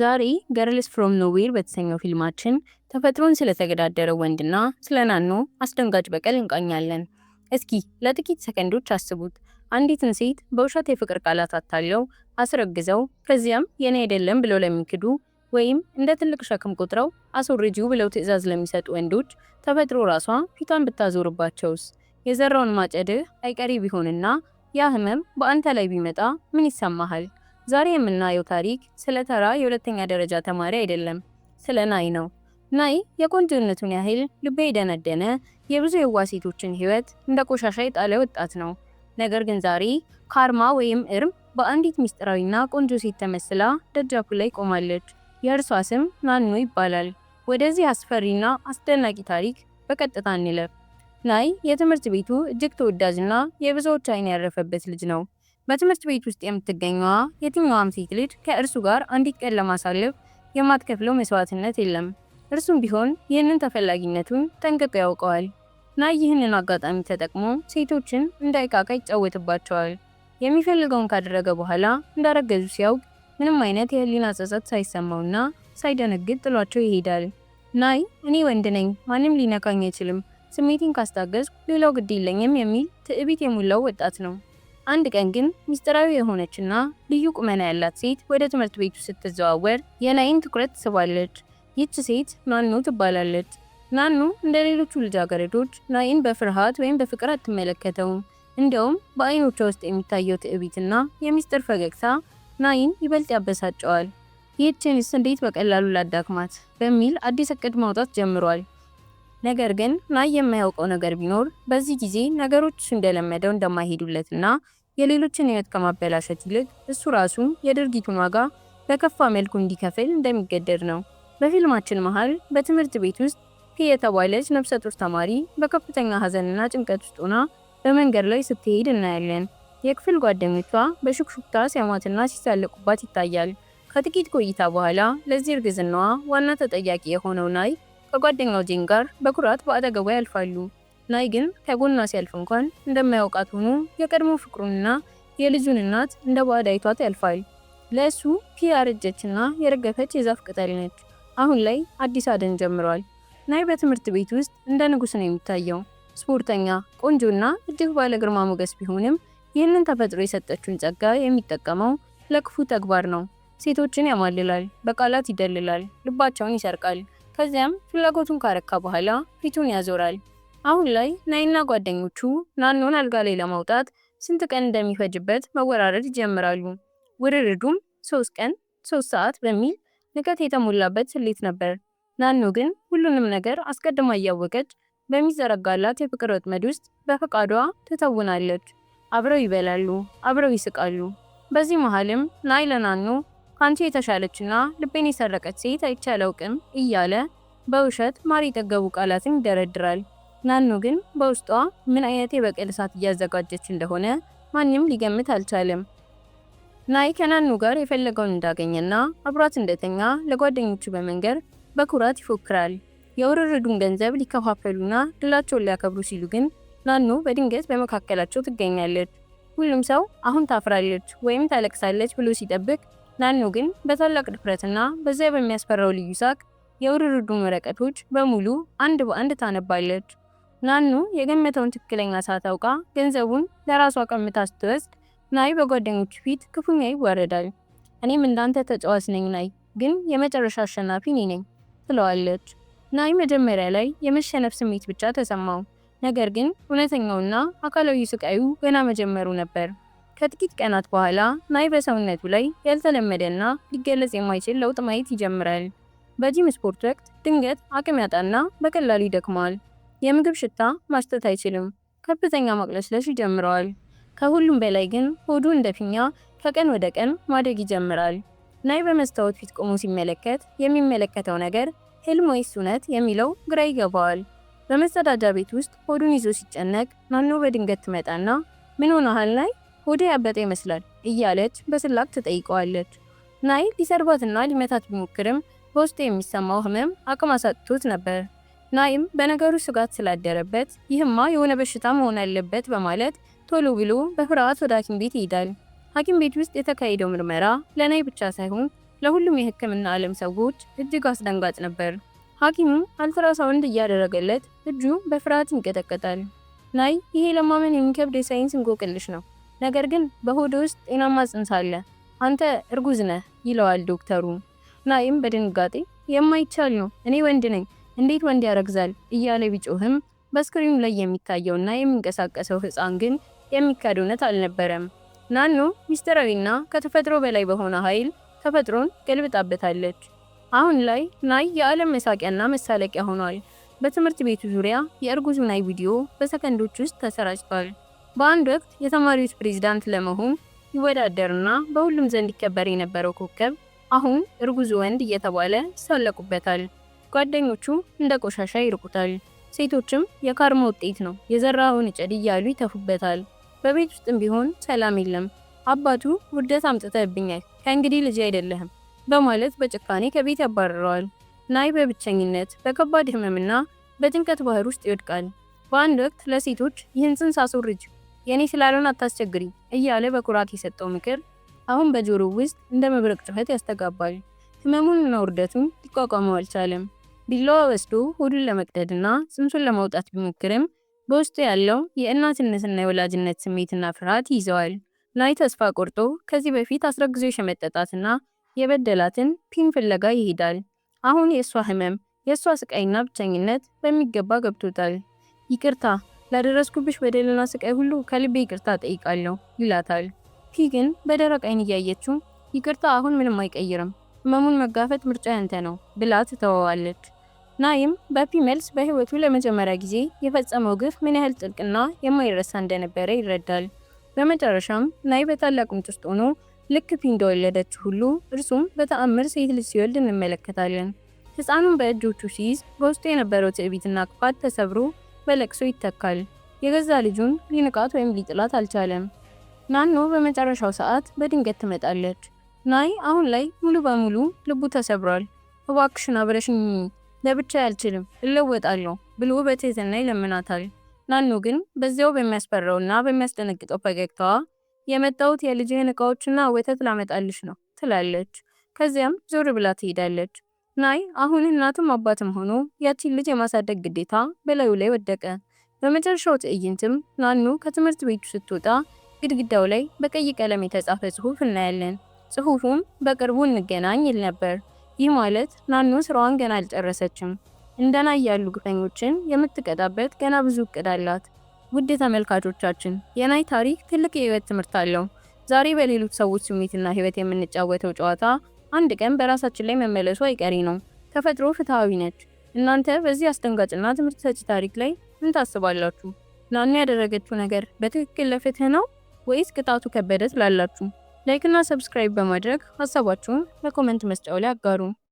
ዛሬ Girls from Nowhere በተሰኘው ፊልማችን ተፈጥሮን ስለተገዳደረው ወንድና ስለ ናኖ አስደንጋጭ በቀል እንቃኛለን። እስኪ ለጥቂት ሰከንዶች አስቡት። አንዲትን ሴት በውሸት የፍቅር ቃላት አታለው አስረግዘው ከዚያም የኔ አይደለም ብለው ለሚክዱ ወይም እንደ ትልቅ ሸክም ቆጥረው አስወርጂው ብለው ትዕዛዝ ለሚሰጡ ወንዶች ተፈጥሮ ራሷ ፊቷን ብታዞርባቸውስ? የዘራውን ማጨድህ አይቀሬ ቢሆንና ያ ህመም በአንተ ላይ ቢመጣ ምን ይሰማሃል? ዛሬ የምናየው ታሪክ ስለ ተራ የሁለተኛ ደረጃ ተማሪ አይደለም፣ ስለ ናይ ነው። ናይ የቆንጆነቱን ያህል ልቤ የደነደነ፣ የብዙ የዋህ ሴቶችን ህይወት እንደ ቆሻሻ የጣለ ወጣት ነው። ነገር ግን ዛሬ karma ወይም እርም በአንዲት ምስጢራዊና ቆንጆ ሴት ተመስላ ደጃፉ ላይ ቆማለች። የእርሷ ስም ናኑ ይባላል። ወደዚህ አስፈሪና አስደናቂ ታሪክ በቀጥታ እንለፍ። ናይ የትምህርት ቤቱ እጅግ ተወዳጅና የብዙዎች አይን ያረፈበት ልጅ ነው። በትምህርት ቤት ውስጥ የምትገኘዋ የትኛዋም ሴት ልጅ ከእርሱ ጋር አንዲት ቀን ለማሳለፍ የማትከፍለው መስዋዕትነት የለም። እርሱም ቢሆን ይህንን ተፈላጊነቱን ጠንቅቆ ያውቀዋል። ናይ ይህንን አጋጣሚ ተጠቅሞ ሴቶችን እንደ ዕቃ ዕቃ ይጫወትባቸዋል። የሚፈልገውን ካደረገ በኋላ እንዳረገዙ ሲያውቅ ምንም አይነት የህሊና ጸጸት ሳይሰማውና ሳይደነግጥ ጥሏቸው ይሄዳል። ናይ "እኔ ወንድ ነኝ፣ ማንም ሊነካኝ አይችልም፣ ስሜቴን ካስታገስኩ ሌላው ግድ የለኝም" የሚል ትዕቢት የሞላው ወጣት ነው። አንድ ቀን ግን ምስጢራዊ የሆነችና ልዩ ቁመና ያላት ሴት ወደ ትምህርት ቤቱ ስትዘዋወር የናይን ትኩረት ትስባለች። ይህች ሴት ናኑ ትባላለች። ናኑ እንደ ሌሎቹ ልጃገረዶች ናይን በፍርሃት ወይም በፍቅር አትመለከተውም። እንዲያውም በአይኖቿ ውስጥ የሚታየው ትዕቢትና የሚስጥር ፈገግታ ናይን ይበልጥ ያበሳጨዋል። "ይህችንስ እንዴት በቀላሉ ላዳክማት?" በሚል አዲስ እቅድ ማውጣት ጀምሯል። ነገር ግን ናይ የማያውቀው ነገር ቢኖር በዚህ ጊዜ ነገሮች እሱ እንደለመደው እንደማይሄዱለትና የሌሎችን ሕይወት ከማበላሸት ይልቅ እሱ ራሱ የድርጊቱን ዋጋ በከፋ መልኩ እንዲከፍል እንደሚገደድ ነው። በፊልማችን መሃል በትምህርት ቤት ውስጥ ፒ የተባለች ነፍሰ ጡር ተማሪ በከፍተኛ ሀዘንና ጭንቀት ውስጥ ሆና በመንገድ ላይ ስትሄድ እናያለን። የክፍል ጓደኞቿ በሹክሹክታ ሲያሟትና ሲሳለቁባት ይታያል። ከጥቂት ቆይታ በኋላ ለዚህ እርግዝናዋ ዋና ተጠያቂ የሆነው ናይ ከጓደኛው ጄን ጋር በኩራት በአጠገቧ ያልፋሉ። ናይ ግን ከጎኗ ሲያልፍ እንኳን እንደማያውቃት ሆኖ የቀድሞ ፍቅሩንና የልጁን እናት እንደ ባዕድ አይቷት ያልፋል። ለእሱ ፒ ያረጀችና የረገፈች የዛፍ ቅጠል ነች። አሁን ላይ አዲስ አደን ጀምሯል። ናይ በትምህርት ቤት ውስጥ እንደ ንጉስ ነው የሚታየው። ስፖርተኛ፣ ቆንጆና እጅግ ባለ ግርማ ሞገስ ቢሆንም ይህንን ተፈጥሮ የሰጠችውን ጸጋ የሚጠቀመው ለክፉ ተግባር ነው። ሴቶችን ያማልላል፣ በቃላት ይደልላል፣ ልባቸውን ይሰርቃል። ከዚያም ፍላጎቱን ካረካ በኋላ ፊቱን ያዞራል። አሁን ላይ ናይና ጓደኞቹ ናኖን አልጋ ላይ ለማውጣት ስንት ቀን እንደሚፈጅበት መወራረድ ይጀምራሉ። ውርርዱም 3 ቀን 3 ሰዓት በሚል ንቀት የተሞላበት ስሌት ነበር። ናኖ ግን ሁሉንም ነገር አስቀድማ እያወቀች በሚዘረጋላት የፍቅር ወጥመድ ውስጥ በፈቃዷ ትተውናለች። አብረው ይበላሉ፣ አብረው ይስቃሉ። በዚህ መሃልም ናይ ለናኖ "ካንቺ የተሻለችና ልቤን የሰረቀች ሴት አይቼ አላውቅም" እያለ በውሸት ማር የጠገቡ ቃላትን ይደረድራል። ናኑ ግን በውስጧ ምን አይነት የበቀል እሳት እያዘጋጀች እንደሆነ ማንም ሊገምት አልቻለም። ናይ ከናኑ ጋር የፈለገውን እንዳገኘና አብሯት እንደተኛ ለጓደኞቹ በመንገር በኩራት ይፎክራል። የውርርዱን ገንዘብ ሊከፋፈሉና ድላቸውን ሊያከብሩ ሲሉ ግን ናኑ በድንገት በመካከላቸው ትገኛለች። ሁሉም ሰው አሁን ታፍራለች ወይም ታለቅሳለች ብሎ ሲጠብቅ ናኑ ግን በታላቅ ድፍረትና በዚያ በሚያስፈራው ልዩ ሳቅ የውርርዱን ወረቀቶች በሙሉ አንድ በአንድ ታነባለች። ናኑ የገመተውን ትክክለኛ ሰዓት አውቃ ገንዘቡን ለራሷ ቀምታ ስትወስድ ናይ በጓደኞቹ ፊት ክፉኛ ይዋረዳል። "እኔም እንዳንተ ተጫዋች ነኝ ናይ፣ ግን የመጨረሻ አሸናፊ እኔ ነኝ" ትለዋለች። ናይ መጀመሪያ ላይ የመሸነፍ ስሜት ብቻ ተሰማው። ነገር ግን እውነተኛውና አካላዊ ስቃዩ ገና መጀመሩ ነበር። ከጥቂት ቀናት በኋላ ናይ በሰውነቱ ላይ ያልተለመደና ሊገለጽ የማይችል ለውጥ ማየት ይጀምራል። በጂም ስፖርት ወቅት ድንገት አቅም ያጣና በቀላሉ ይደክመዋል። የምግብ ሽታ ማሽተት አይችልም። ከፍተኛ ማቅለሽለሽ ይጀምረዋል። ከሁሉም በላይ ግን ሆዱ እንደ ፊኛ ከቀን ወደ ቀን ማደግ ይጀምራል። ናይ በመስታወት ፊት ቆሞ ሲመለከት የሚመለከተው ነገር ህልም ወይስ እውነት የሚለው ግራ ይገባዋል። በመጸዳጃ ቤት ውስጥ ሆዱን ይዞ ሲጨነቅ ናኖ በድንገት ትመጣና "ምን ሆነሃል ናይ? ሆድህ ያበጠ ይመስላል" እያለች በስላቅ ትጠይቀዋለች። ናይ ሊሰርባትና ሊመታት ቢሞክርም በውስጡ የሚሰማው ህመም አቅም አሳጥቶት ነበር። ናይም በነገሩ ስጋት ስላደረበት "ይህማ የሆነ በሽታ መሆን አለበት" በማለት ቶሎ ብሎ በፍርሃት ወደ ሐኪም ቤት ይሄዳል። ሐኪም ቤት ውስጥ የተካሄደው ምርመራ ለናይ ብቻ ሳይሆን ለሁሉም የሕክምና ዓለም ሰዎች እጅግ አስደንጋጭ ነበር። ሐኪሙ አልትራሳውንድ እያደረገለት እጁ በፍርሃት ይንቀጠቀጣል። "ናይ፣ ይሄ ለማመን የሚከብድ የሳይንስ እንቆቅልሽ ነው። ነገር ግን በሆድ ውስጥ ጤናማ ጽንስ አለ። አንተ እርጉዝ ነህ" ይለዋል ዶክተሩ። ናይም በድንጋጤ "የማይቻል ነው፣ እኔ ወንድ ነኝ፣ እንዴት ወንድ ያረግዛል?" እያለ ቢጮህም በስክሪኑ ላይ የሚታየውና የሚንቀሳቀሰው ህፃን ግን የሚካድ እውነት አልነበረም። ናኑ ሚስጥራዊና ከተፈጥሮ በላይ በሆነ ኃይል ተፈጥሮን ገልብጣበታለች። አሁን ላይ ናይ የዓለም መሳቂያና መሳለቂያ ሆኗል። በትምህርት ቤቱ ዙሪያ የእርጉዙ ናይ ቪዲዮ በሰከንዶች ውስጥ ተሰራጭቷል። በአንድ ወቅት የተማሪዎች ፕሬዝዳንት ለመሆን ይወዳደርና በሁሉም ዘንድ ይከበር የነበረው ኮከብ አሁን እርጉዙ ወንድ እየተባለ ይሳለቁበታል። ጓደኞቹ እንደ ቆሻሻ ይርቁታል። ሴቶችም "የካርማ ውጤት ነው፣ የዘራኸውን እጨድ" እያሉ ይተፉበታል። በቤት ውስጥም ቢሆን ሰላም የለም። አባቱ "ውርደት አምጥተህብኛል፣ ከእንግዲህ ልጄ አይደለህም" በማለት በጭካኔ ከቤት ያባርረዋል። ናይ በብቸኝነት፣ በከባድ ህመምና በጭንቀት ባህር ውስጥ ይወድቃል። በአንድ ወቅት ለሴቶች "ይህን ጽንስ አስወርጅ፣ የኔ ስላልሆነ አታስቸግሪ" እያለ በኩራት የሰጠው ምክር አሁን በጆሮው ውስጥ እንደ መብረቅ ጩኸት ያስተጋባል። ህመሙንና ውርደቱን ሊቋቋመው አልቻለም። ቢላዋ ወስዶ ሆዱን ለመቅደድና ጽንሱን ለማውጣት ቢሞክርም በውስጡ ያለው የእናትነትና የወላጅነት ስሜትና ፍርሃት ይይዘዋል። ናይ ተስፋ ቆርጦ ከዚህ በፊት አስረግዞ የሸመጠጣትና የበደላትን ፒን ፍለጋ ይሄዳል። አሁን የእሷ ህመም፣ የእሷ ስቃይና ብቸኝነት በሚገባ ገብቶታል። "ይቅርታ፣ ላደረስኩብሽ በደልና ስቃይ ሁሉ ከልቤ ይቅርታ እጠይቃለሁ" ይላታል። ፒ ግን በደረቅ አይን እያየችው "ይቅርታ አሁን ምንም አይቀይርም፣ ህመሙን መጋፈጥ ምርጫ ያንተ ነው" ብላ ትተወዋለች። ናይም በፒ መልስ በህይወቱ ለመጀመሪያ ጊዜ የፈጸመው ግፍ ምን ያህል ጥልቅና የማይረሳ እንደነበረ ይረዳል። በመጨረሻም ናይ በታላቅ ምጥ ውስጥ ሆኖ ልክ ፒ እንደወለደችው ሁሉ እርሱም በተአምር ሴት ልጅ ሲወልድ እንመለከታለን። ህፃኑን በእጆቹ ሲይዝ በውስጡ የነበረው ትዕቢትና ክፋት ተሰብሮ በለቅሶ ይተካል። የገዛ ልጁን ሊንቃት ወይም ሊጥላት አልቻለም። ናኖ በመጨረሻው ሰዓት በድንገት ትመጣለች። ናይ አሁን ላይ ሙሉ በሙሉ ልቡ ተሰብሯል። "እባክሽን አብረሽኝ፣ ለብቻ አልችልም፣ እለወጣለሁ" ብሎ በትህትና ይለምናታል። ናኖ ግን በዚያው በሚያስፈራውና በሚያስደነግጠው ፈገግታዋ "የመጣሁት የልጅህን እቃዎችና ወተት ላመጣልሽ ነው" ትላለች። ከዚያም ዞር ብላ ትሄዳለች። ናይ አሁን እናትም አባትም ሆኖ ያቺን ልጅ የማሳደግ ግዴታ በላዩ ላይ ወደቀ። በመጨረሻው ትዕይንትም ናኑ ከትምህርት ቤቱ ስትወጣ ግድግዳው ላይ በቀይ ቀለም የተጻፈ ጽሑፍ እናያለን። ጽሑፉም "በቅርቡ እንገናኝ" ይል ነበር። ይህ ማለት ናኑ ስራዋን ገና አልጨረሰችም። እንደ ናይ ያሉ ግፈኞችን የምትቀጣበት ገና ብዙ እቅድ አላት። ውድ ተመልካቾቻችን፣ የናይ ታሪክ ትልቅ የህይወት ትምህርት አለው። ዛሬ በሌሎች ሰዎች ስሜትና ህይወት የምንጫወተው ጨዋታ አንድ ቀን በራሳችን ላይ መመለሱ አይቀሬ ነው። ተፈጥሮ ፍትሃዊ ነች። እናንተ በዚህ አስደንጋጭና ትምህርት ሰጪ ታሪክ ላይ ምን ታስባላችሁ? ናኑ ያደረገችው ነገር በትክክል ለፍትህ ነው ወይስ ቅጣቱ ከበደ ትላላችሁ? Like እና subscribe በማድረግ ሀሳባችሁን በ comment መስጫው ላይ አጋሩ።